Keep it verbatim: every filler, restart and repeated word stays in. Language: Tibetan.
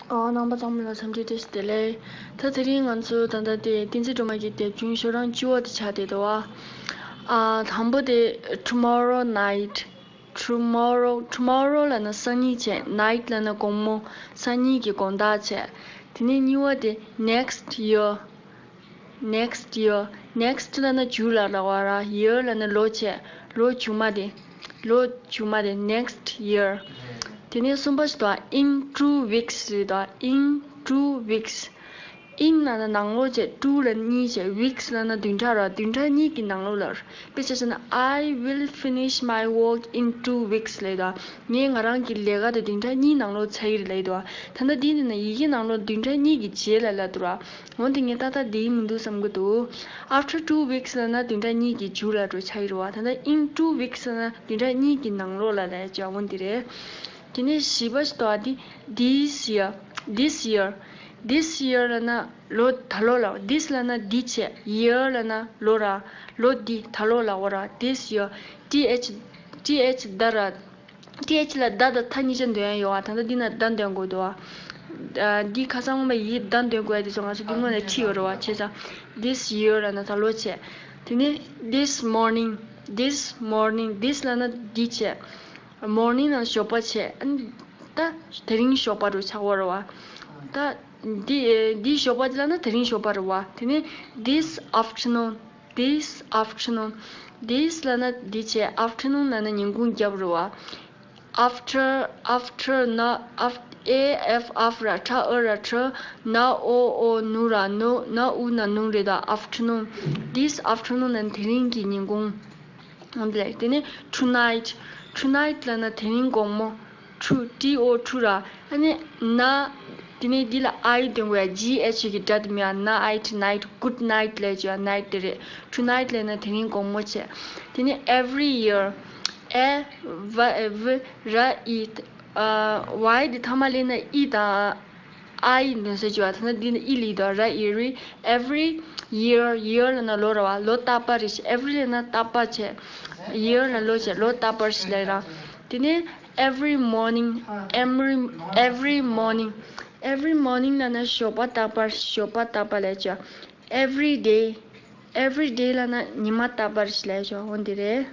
ཨ། རྣམ་པ་ཚང་མ་ལ་འཚམས་འདྲི་བཀྲ་ཤིས་བདེ་ལེགས། ད་དེ་རིང་ང་ཚོ་ད་ལྟ་དེ་བསྟན་འཛིན་སྒྲོལ་མ་གི་དེབ་ཆུང་ཤོག་གྲངས་བཅུ་པ་དེ་ཆགས་བསྡད་འདུག་བ། ཨ། དང་པོ་དེ། Tomorrow night. Tomorrow, tomorrow ལབ་ན་སང་ཉིན་བྱས། night ལབ་ན་དགོང་མོ། སང་ཉིན་གྱི་དགོང་དག་བྱས། དེ་ནས་གཉིས་པ་དེ་next year. Next year. Next ལབ་ན་མཇུག་ལ་ལབ་པ་ར། year ལབ་ན་ལོ་བྱས། ལོ་མཇུག་མ་དེ། ལོ་མཇུག་མ་དེ་next year. དེ་ནས་གསུམ་པ་ཞིག་འདུག་ཨ། In two weeks ཟེར་འདུག་ཨ། In two weeks. In ལབ་ན་ནང་ལོགས་བྱས། two ལབ་ན་གཉིས་བྱས། weeks ལབ་ན་བདུན་ཕྲག་ར། བདུན་ཕྲག་གཉིས་ཀྱི་ནང་ལོགས་ལ། དཔེ་ཆ་བཞག་ན། I will finish my work in two weeks ལབ་འདུག་ཨ། ངས་ང་རང་གི་ལས་ཀ་དེ་བདུན་ཕྲག་གཉིས་ནང་ལོགས་ཚར་གྱི་རེད་ལབ་འདུག་ཨ། ད་ལྟ་འདི་ནི་ན་ཡི་གེ་ནང་ལོགས་བདུན་ཕྲག་གཉིས་ཀྱི་རྗེས་ལ་ལབ་འདུག་ར། འོ་དེ་ངས་ཏག་ཏག་བསྡད་ཀྱི་མི་འདུག་བསམ་གྱི་འདུག After two weeks ལབ་ན་བདུན་ཕྲག་གཉིས་ཀྱི་མཇུག་ལ་འགྲོ་ཆགས་ཀྱི་རེད་བ། ད་ལྟ་in two weeks ལབ་ན་བདུན་ཕྲག་གཉིས་ཀྱི་ནང་ལོགས་ལ་ལབ་ཡ་ཅིག་འོ་འདི་རེད། དེ་ནས་བཞི་པ་ཞིག་འདུག་ཨ། འདི། This year. This year. This year ལབ་ན་ལོ། ད་ལོ་ལ། This ལབ་ན་འདི་བྱས། Year ལབ་ན་ལོ་ར། ལོ་འདི། ད་ལོ་ལ་འོ་ར། This year. T H, T H ད་ར། T H ལ་ད་དང་ཐ་གཉིས་ཆ་འདོན་ཡ་ཡོད་བ། ད་ལྟ་འདི་ན་ད་འདོན་དགོས་འདུག་བ། ཨ། འདི་ཁ་སང་མ་ཡི་ད་འདོན་དགོས་ཡ་དེ་ཚོ་ང་ཚོ་འདི་སྔོན་ནས་ཁྲིད་ཡོད་རེད་བ། བྱས་ཙང་། This year ལབ་ན་ད་ལོ་བྱས། དེ་ནས་this morning. This morning. This ལབ་ན་འདི་བྱས། Morning ལབ་ན་ཞོགས་པ་བྱས། ཨ་ནི་ད་དེ་རིང་ཞོགས་པ་རུ་ཆགས་པ་རེད་བ། ད་འདི། འདི་ཞོགས་པ་ལབ་ན་དེ་རིང་ཞོགས་པ་རེད་བ། དེ་ནས་this afternoon. This afternoon. This ལབ་ན་འདི་བྱས། Afternoon ལབ་ན་ཉིན་གུང་རྒྱབ་རེད་བ། After, after ན། af, a, f, af ར། ཁྲ་ཨ་ར་ཁྲ། ན་ཨོ་ཨོ། ནུ་ར་ནུ། ན་ཨུ་ན་ནུ་རེད་ད། Afternoon. This afternoon ལབ་ན་དེ་རིང་གི་ཉིན་གུང་། འོ་འདི་ལ། དེ་ནས་tonight. Tonight ལབ་ན་དེ་རིང་དགོང་མོ། ཁྲུ། T O ཁྲུ་ར། ཨ་ནི་ན། དེ་ནས་འདི་ལ་I འདོན་དགོས་ཡ། G H གི་སྒྲ་དེ་མེད་ཡ། ན་ཨའི་ཊི། night. Good night ལབ་ཡ་ཅིག་ཡོད་ཡ། night དེ་རེད། Tonight ལབ་ན་དེ་རིང་དགོང་མོ་བྱས། དེ་ནས་every year. A, v, v ར་ཨི། ཨ། Y དེ་ཐ་མ་ལེན་ན་ཨི་དང་ཨའི་འདོན་ས་ཅིག་ཡོད་ཡ། ཐ་ན་འདི་ནི་ཨི་ལབ་ཀྱི་འདུག་ར། ཨི་རི། Every year. Year ལབ་ན་ལོ་རེད་བ། ལོ་རྟག་པར་རེ་བྱས། Every ལབ་ན་རྟག་པར་བྱས། Year ལབ་ན་ལོ་བྱས། ལོ་རྟག་པར་ཞིག་ལབ་ར། དེ་ནས་every morning. Every, every morning. Every morning ལབ་ན་ཞོགས་པ་རྟག་པར། ཞོགས་པ་རྟག་པར་ལབ་ཀྱི་ཡོད་ཡ། Every day. Every day ལབ་ན་ཉི་མ་རྟག་པར་ཞིག་ལབ་ཀྱི་ཡོད་ཡ། འོ་འདི་རེད།